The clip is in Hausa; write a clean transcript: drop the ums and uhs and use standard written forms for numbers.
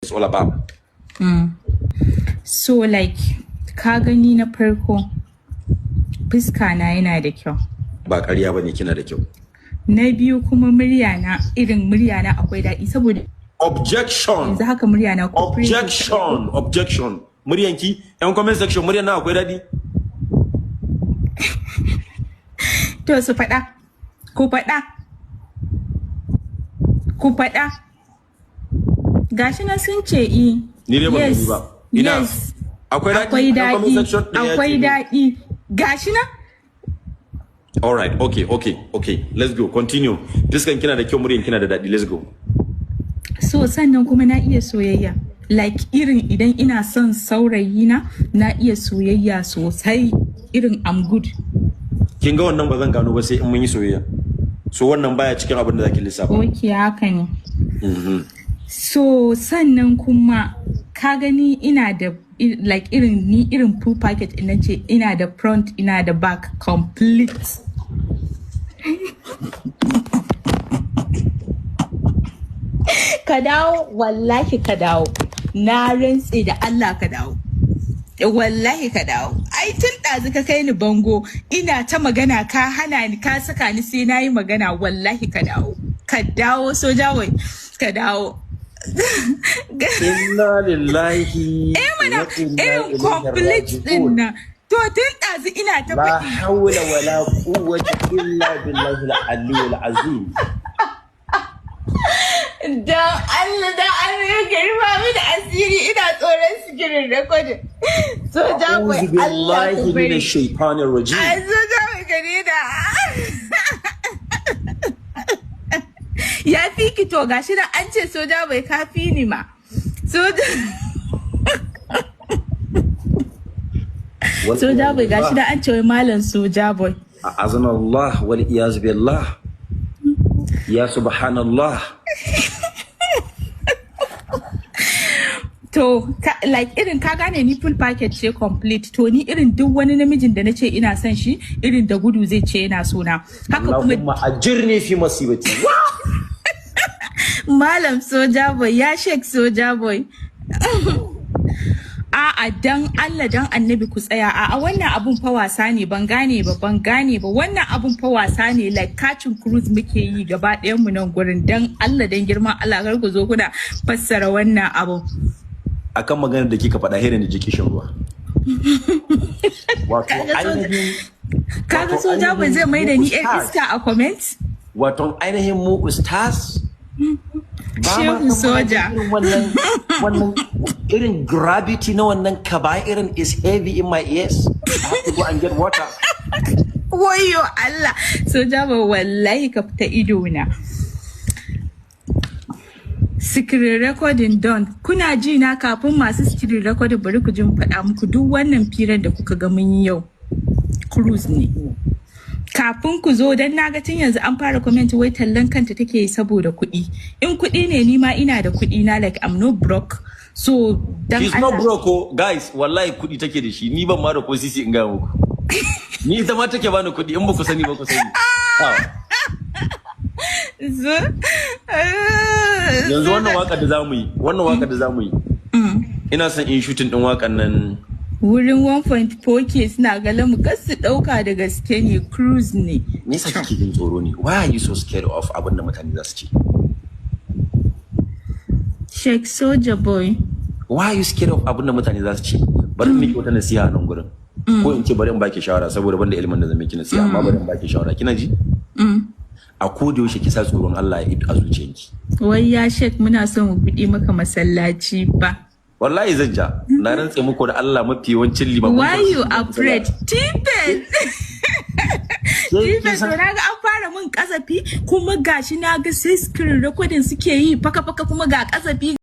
It's all about. So like, ka gani, na farko fuska na yana da kyau. Ba ƙarya bane, kina da kyau. Na biyu kuma murya na, irin murya na akwai daɗi, saboda Objection. yanzu haka murya na ko Objection. Objection. Muryanki, yan comment section, muryan na akwai daɗi? To su faɗa. Ku faɗa. Ku faɗa. Gashi nan sun ce i. Ni dai ban Yes. gani ba. Ina? Yes. Akwai daɗi? Akwai Yan comment daɗi. section ɗaya ya Akwai ce. daɗi. Gashi nan. All right, okay. Let's go. Continue. Fiskan kina da kyau, muryan kina da daɗi. Let's go. So sannan kuma na iya soyayya. Like irin idan ina son saurayi na, na iya soyayya sosai. Irin I'm good. Kin ga, wannan ba zan gano ba sai in mun yi soyayya. So wannan baya cikin abin da zaki lissafa. Ok, haka ne. So sannan kuma ka gani, ina da like irin ni irin full package, ina ce ina da front, ina da back, complete. Ka dawo, wallahi ka dawo. Na rantse da Allah ka dawo. Wallahi ka dawo. Ai tun ɗazu ka kai ni bango, ina ta magana ka hana ni, ka saka ni sai na yi magana. Wallahi ka dawo. Ka dawo, Soja Boy. Ka dawo. Inna lillahi Eh mana, wa inna irin ilaihi complete din raji'un. nan. To tun ɗazu ina ta La faɗi. hawla wala quwwata illa billahi al-aliyyil azim. Dan Allah, dan Allah ka rufa mini asiri, ina tsoron screen recording. Soja Boy, A'udhu Allah ku billahi bari. minash shaitanir rajim. Ai Soja Boy, ka daina. Ya fi ki. To gashi nan an ce Soja Boy ka fi ni ma. Soja Boy, gashi nan an ce wai malam Soja Boy. A'azana Allah wal iyaz billah. Ya subhanallah. To, like irin ka gane, ni full package ce, complete. To ni irin duk wani namijin da na ce ina son shi, irin da gudu zai ce yana so na. Haka kuma Allahumma ajirni fi masibati. Malam Soja Boy, ya Sheikh Soja Boy. A'a, dan Allah dan Annabi ku tsaya. A'a, wannan abun fa wasa ne, ban gane ba, ban gane ba. Wannan abun fa wasa ne, like catching cruise muke yi gaba ɗayan mu nan gurin. Dan Allah, dan girman Allah, kar ku zo kuna fassara wannan abu. Akan maganar da kika faɗa, herin da jiki shan ruwa. Wato ainihin Kaga wato Soja Boy zai mai da ni yar ustaz. iska a comment. Wato ainihin mu ustaz ba ma Shehu san muna Soja. jin irin wannan irin gravity na wannan kaba'irin is heavy in my ears. I have to go and get water. Wayo Allah, Soja Boy, wallahi ka fita ido na. Screen recording done. Kuna ji na? Kafin masu screen recording, bari ku ji mu faɗa muku, duk wannan firar da kuka ga mun yi yau cruise ne. Kafin ku zo, dan naga tun yanzu an fara comment wai tallan kanta take yi saboda kuɗi. In kuɗi ne, ni ma ina da kuɗi na, like I'm no broke. So dan She's not Allah. broke oh, guys, wallahi kuɗi take da shi. Ni ban ma da ko sisi, in ga muku. Ni ita ma take bani kuɗi, in ba ku sani ba ku sani. Ah. Yanzu wannan waka da zamu yi, wannan waka da zamu yi. Ina son in shooting din wakan nan. Wurin 1.4K suna ganin mu, kar su ɗauka da gaske ne, cruise ne. Me yasa kike jin tsoro ne? Why are you so scared of abin da mutane za su ce? Sheikh Soja Boy. Why are you scared of abin da mutane za su ce? Bari in miki wata nasiha a nan gurin. Ko in ce bari in baki shawara, saboda banda ilimin da zan miki nasiha, amma bari in baki shawara. Kina ji? A koda yaushe ki sa tsoron Allah a zuciyanki. Wai ya Sheikh, muna son mu buɗe maka masallaci ba. Wallahi zan ja. Na rantse muku da Allah, mafi yawancin limaman Why you afraid? Tipen! Tipen, to na ga an fara mun kasafi kuma gashi na ga sai screen recording suke yi faka faka, kuma ga kasafi.